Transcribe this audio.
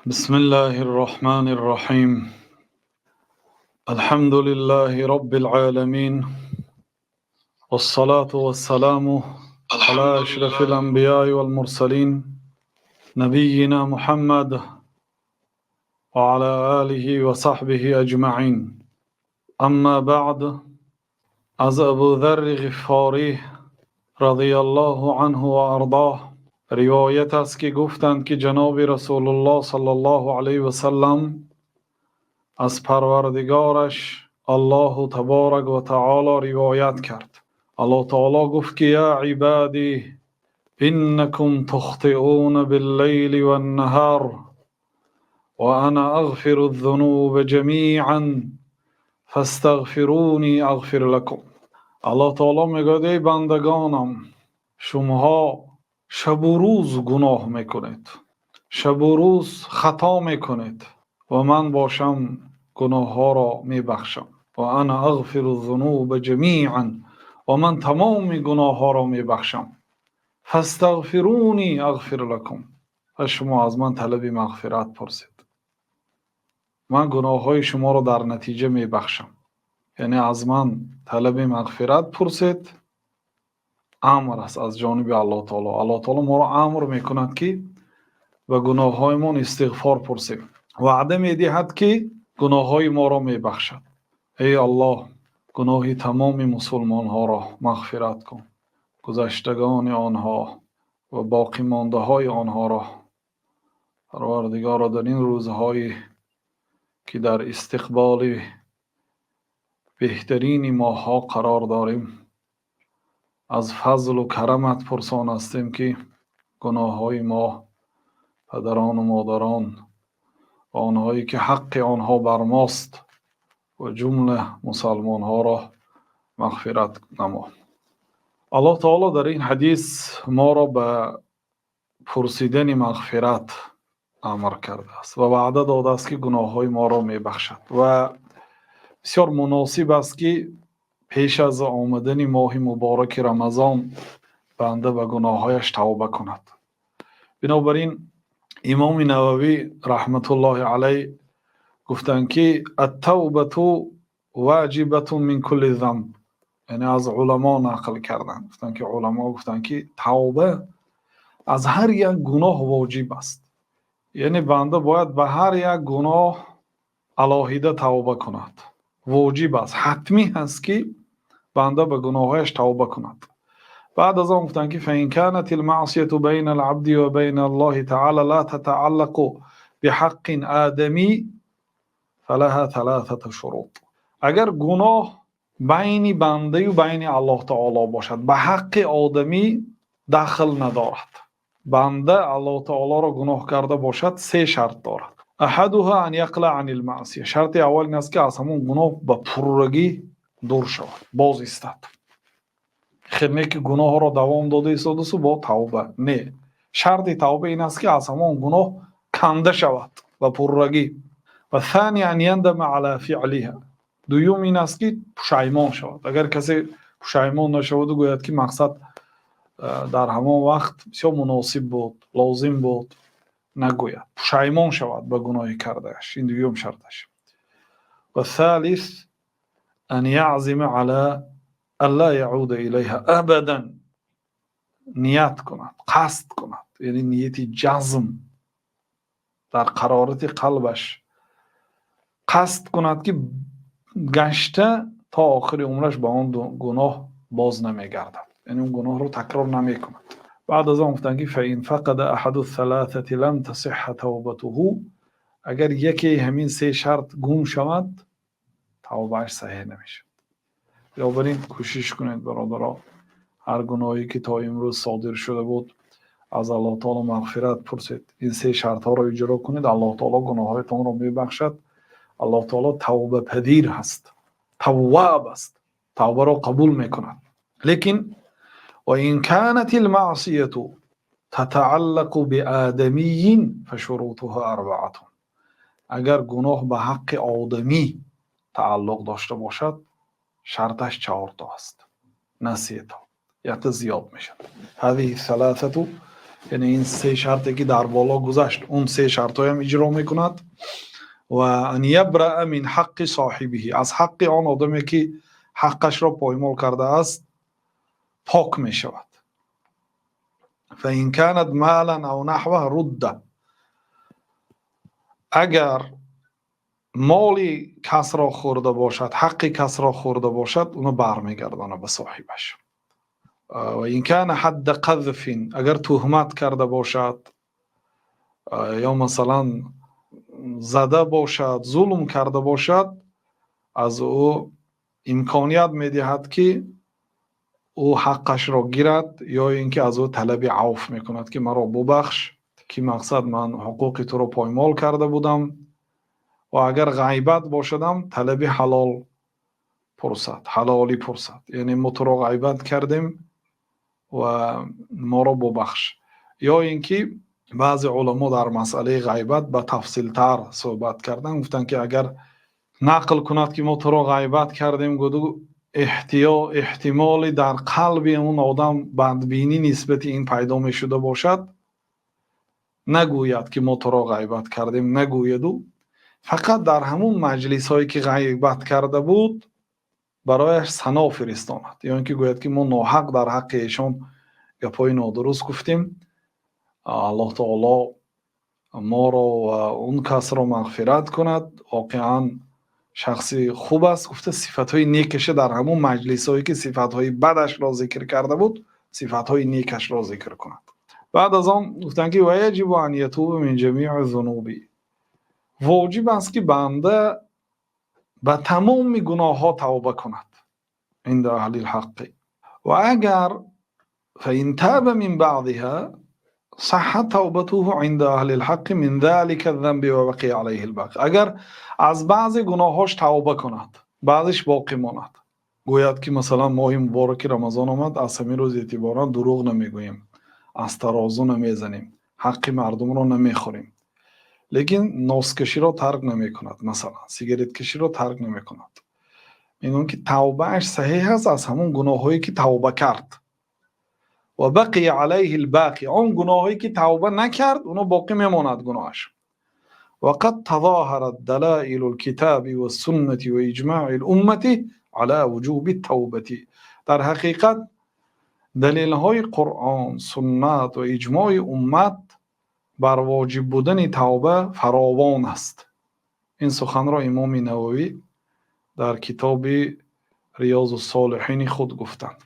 بسم الله الرحمن الرحيم، الحمد لله رب العالمين، والصلاة والسلام على أشرف الأنبياء والمرسلين، نبينا محمد وعلى آله وصحبه أجمعين. أما بعد، از Абу Зарри Ғиффорӣ رضي الله عنه وأرضاه ривоят аст, ки гуфтанд, ки ҷаноби Расулуллоҳ صلى الله عليه وسلم аз Парвардигораш Аллоҳу تبارك وتعالى ривоят кард. Аллоҳ таоло гуфт, ки: يا عبادي، إنكم تخطئون بالليل والنهار، وأنا أغفر الذنوب جميعا، فاستغفروني أغفر لكم. Аллоҳ таоло мегӯяд: эй бандагонам, шумоҳо шабу рӯз гуноҳ мекунед, шабу рӯз хато мекунед ва ман бошам, гуноҳҳоро мебахшам. وأنا أغفر الذنوب جميعا, ва ман тамоми гуноҳҳоро мебахшам. فاستغفروني أغفر لكم, пас шумо аз ман талаби мағфират пурсед, ман гуноҳҳои шуморо дар натиҷа мебахшам. Яъне аз ман талаби мағфират пурсед, амр аст аз ҷониби Аллоҳ таоло. Аллоҳ таоло моро амр мекунад, ки ба гуноҳҳоямон истиғфор пурсем, ваъда медиҳад, ки гуноҳҳои моро мебахшад. Эй Аллоҳ, гуноҳи тамоми мусулмонҳоро мағфират кун, гузаштагони онҳо ва боқимондаҳои онҳоро. Парвардигоро, дар ин рӯзҳое ки дар истиқболи беҳтарини моҳҳо қарор дорем, аз фазлу карамат пурсон ҳастем, ки гуноҳҳои мо, падарону модарон ва онҳое ки ҳаққи онҳо бар мост ва ҷумла мусалмонҳоро мағфират намо. Аллоҳ таоло дар ин ҳадис моро ба пурсидани мағфират амр кардааст ва ваъда додааст, ки гуноҳҳои моро мебахшад. Ва бисёр муносиб аст, ки пеш аз омадани моҳи мубораки Рамазон банда ба гуноҳҳояш тавба кунад. Бинобар ин имоми Нававӣ رحمة الله عليه гуфтанд, ки التوبة واجبة من كل ذنب, яъне аз уламо нақл карданд, гуфтанд, ки уламо гуфтанд, ки тавба аз ҳар як гуноҳ воҷиб аст, яъне банда бояд ба ҳар як гуноҳ алоҳида тавба кунад. Воҷиб аст, ҳатмӣ ҳаст, ки банда ба гуноҳҳояш тавба кунад. Баъд аз он гуфтанд, ки فإن كانت المعصية بين العبد وبين الله تعالى لا تتعلق بحق آدمي فلها ثلاثة شروط. Агар гуноҳ байни бандаю байни Аллоҳ таоло бошад, ба ҳаққи одамӣ дахл надорад, банда Аллоҳ таолоро гуноҳ карда бошад, се шарт дорад. أحدها أن يقلع عن المعصية, шарти аввал ин аст, ки аз ҳамон гуноҳ ба пуррагӣ дур шавад, боз истад. Хел не ки гуноҳро давом дода истодасу бо тавба. Не, шарти тавба ин аст, ки аз ҳамон гуноҳ канда шавад ба пуррагӣ. والثاني أن يندم على فعلها, дуюм ин аст, ки пушаймон шавад. Агар касе пушаймон нашаваду гӯяд, ки мақсад дар ҳамон вақт бисёр муносиб буд, лозим буд, нагӯяд, пушаймон шавад ба гуноҳи кардааш, ин дуюм шарташ. والثالث أن يعزم على ألا يعود إليها أبدا, ният кунад, қасд кунад, яъне нияти ҷазм дар қарорати қалбаш қасд кунад, ки гашта то охири умраш ба он гуноҳ боз намегардад, яъне он гуноҳро такрор намекунад. Баъд аз он гуфтанд, ки فإن فقد أحد الثلاثة لم تصح توبته, агар якеи ҳамин се шарт гум шавад, тавбааш саҳеҳ намешавад. Бинобар ин кӯшиш кунед, бародаро, ҳар гуноҳе ки то имрӯз содир шуда буд, аз Аллоҳ таоло мағфират пурсед, ин се шартҳоро иҷро кунед, Аллоҳ таоло гуноҳҳоятонро мебахшад. Аллоҳ таоло тавбапазир ҳаст, тавваб аст, тавбаро қабул мекунад. Лекин وإن كانت المعصية تتعلق بآدمي فشروطها أربعة, агар гуноҳ ба ҳаққи одамӣ тааллуқ дошта бошад, шарташ чаҳорто аст, на сето, якта зиёд мешавад. هذه الثلاثة Яъне ин се шарте, ки дар боло гузашт, он се шартҳоям иҷро мекунад. Ва أن يبرأ من حق صاحبه, аз ҳаққи он одаме, ки ҳаққашро поймол кардааст, пок мешавад. فإن كانت مالا أو نحوه رد. Агар моли касро хӯрда бошад, ҳаққи касро хӯрда бошад, уно бармегардонад ба соҳибаш. وإن كان حد قذف, агар туҳмат карда бошад ё масалан зада бошад, зулм карда бошад, аз ӯ имконият медиҳад, ки ӯ ҳаққашро гирад ё ин ки аз ӯ талаби авф мекунад, ки маро бубахш, ки мақсад ман ҳуқуқи туро поймол карда будам. Ва агар ғайбат бошадам, талаби ҳалол пурсад, ҳалолӣ пурсад, яъне мо туро ғайбат кардем ва моро бубахш. Ё ин ки баъзе уламо дар масъалаи ғайбат ба тафсилтар суҳбат карданд, гуфтанд, ки агар нақл кунад, ки мо туро ғайбат кардем, гуду эҳтимоли дар қалби он одам бадбинӣ нисбати ин пайдо мешуда бошад, нагӯяд, ки мо туро ғайбат кардем, нагӯяду фақат дар ҳамун маҷлисҳое, ки ғайбат карда буд, барояш сано фиристонад ё ин ки гӯяд, ки мо ноҳақ дар ҳаққи эшон гапҳои нодуруст гуфтем, Аллоҳ таоло моро ва он касро мағфират кунад, воқеан шахси хуб аст, гуфта, сифатҳои некаша дар ҳамун маҷлисҳое, ки сифатҳои бадашро зикр карда буд, сифатҳои некашро зикр кунад. Баъд аз он гуфтанд, ки ويجب أن يتوب من جميع الذنوب, воҷиб аст, ки банда ба тамоми гуноҳҳо тавба кунад عند أهل الحق. Ва агар فإن تاب من بعضها صحت توبته عند أهل الحق من ذلك الذنب وبقي عليه الباقي. Агар аз баъзе гуноҳҳош тавба кунад, баъзеш боқӣ монад, гӯяд, ки масалан моҳи мубораки Рамазон омад, аз ҳамин рӯз эътиборан дурӯғ намегӯем, аз тарозу намезанем, ҳаққи мардумро намехӯрем, лекин носкаширо тарк намекунад, масалан сигареткаширо тарк намекунад, мегӯям, ки тавбааш саҳеҳ аст аз ҳамон гуноҳҳое, ки тавба кард. وبقي عليه الباقي, он гуноҳое, ки тавба накард, оно боқӣ мемонад гуноҳаш. وقد تظاهرت دلائل الكتاب والسنة وإجماع الأمة على وجوب التوبة. Дар ҳақиқат далелҳои Қуръон, суннат ва иҷмои уммат бар воҷиб будани тавба фаровон аст. Ин суханро имоми Нававӣ дар китоби Риёзу Солиҳини худ гуфтанд.